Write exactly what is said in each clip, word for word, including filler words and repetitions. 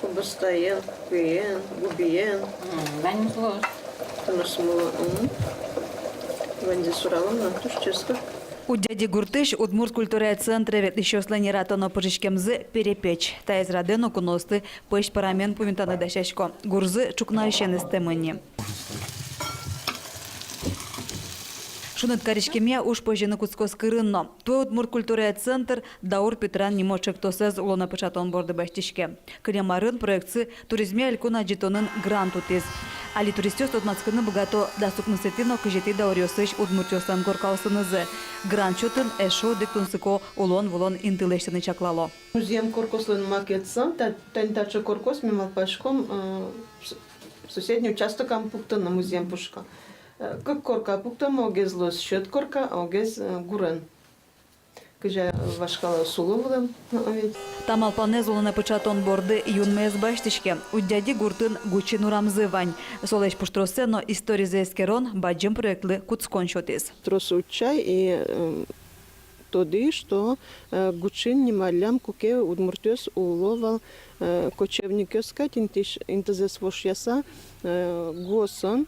Кубыстаен, куэн, губиен. М, ваньмыз луоз. Тынэсмула, м. Ваньзэ суралом на, туж ческыт. Удьяди гуртысь удмурт культурая центре ветлӥсьёслэн яратоно пыжиськемзы — перепеч. Таиз радэ но куноосты пӧсь пӧрамен пумитаны дасясько. Гурзы ӵукнаысен эстэмын ни. Шуныт кариськемъя уж пӧзьыны кутскоз кырын но. Туэ удмурт культурая центр «Даур Питран» нимо ӵектосэз улонэ пыӵатон борды басьтӥське. Кылем арын проектсы туризмъя элькун адӟытонын грант утӥз. Али туристъёс тодматскыны быгато дас укмысэтӥ но кызетӥ дауръёсысь удмуртъёслэн коркаосынызы. Грант сётын эшшо одӥг тунсыко улон-вылон инты лэсьтыны чаклало. Музъем коркаослэн макетсы, та-, тани таӵе коркаос, ми малпаськом, э, с-, соседний участокам пуктыны музъем пушка. Э, кык корка пуктом, огез луоз сьӧд корка, огез, э, гурен. Кызьы вашкала сулы вылэм, а ведь. Та малпанэз улонэ пыӵатон борды юнме ӧз басьтӥське. Удьяди гуртын Гучин урамзы вань. Солэсь пуштросэ но историзэ эскерон бадӟым проектлы кутскон сётӥз. Трос утчай и, э, тодӥ, что, э, Гучин нималлям куке удмуртъёс уло вал, э, кочевникъёс кадь, интысь-, интызэс вошъяса, э, гуосын,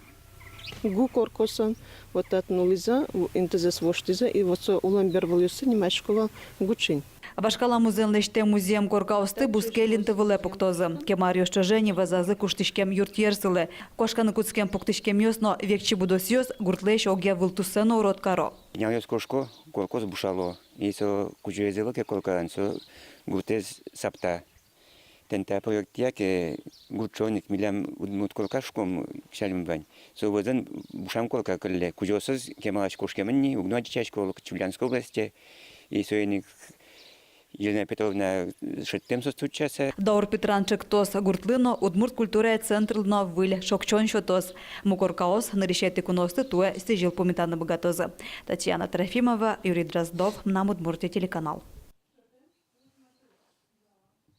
гу коркаосын, вот татын улӥзы, у-, интызэс воштӥзы, и вот со улэм бервылъёссы нимасько вал Гучин. Вашкала музъем лэсьтэм музъем коркаосты бускель инты вылэ пуктозы. Кема аръёс ӵоже ини вӧзазы куштӥськем юртъер сылэ. Куашканы кутскем пуктӥськемъёс но векчи будосъёс гуртлэсь огъя вылтуссэ но урод каро. Пиналъёс кошко, коркаос бушало. И со кузёез ӧвӧл ке коркалэн, со гуртэз сапта. Тани та проектъя ке, гуртчоник, милям удмурт корка шуиськом, кызьы али вань. Со вӧзын бушам корка кылле. Кузёосыз кемалась кошкемын ни, уг но адӟиськы оло кытчы, Ульяновской областе. И соин ик Елена Петровна шедьтэм соосты утчаса. «Даур Питран» ӵектос гуртлы но, удмурт культурая центрлы но выль шокчон сётоз. Му коркаос нырысетӥ куноосты туэ сӥзьыл пумитаны быгатозы. Татьяна Трофимова, Юрий Дроздов, «Мынам Удмуртие» телеканал.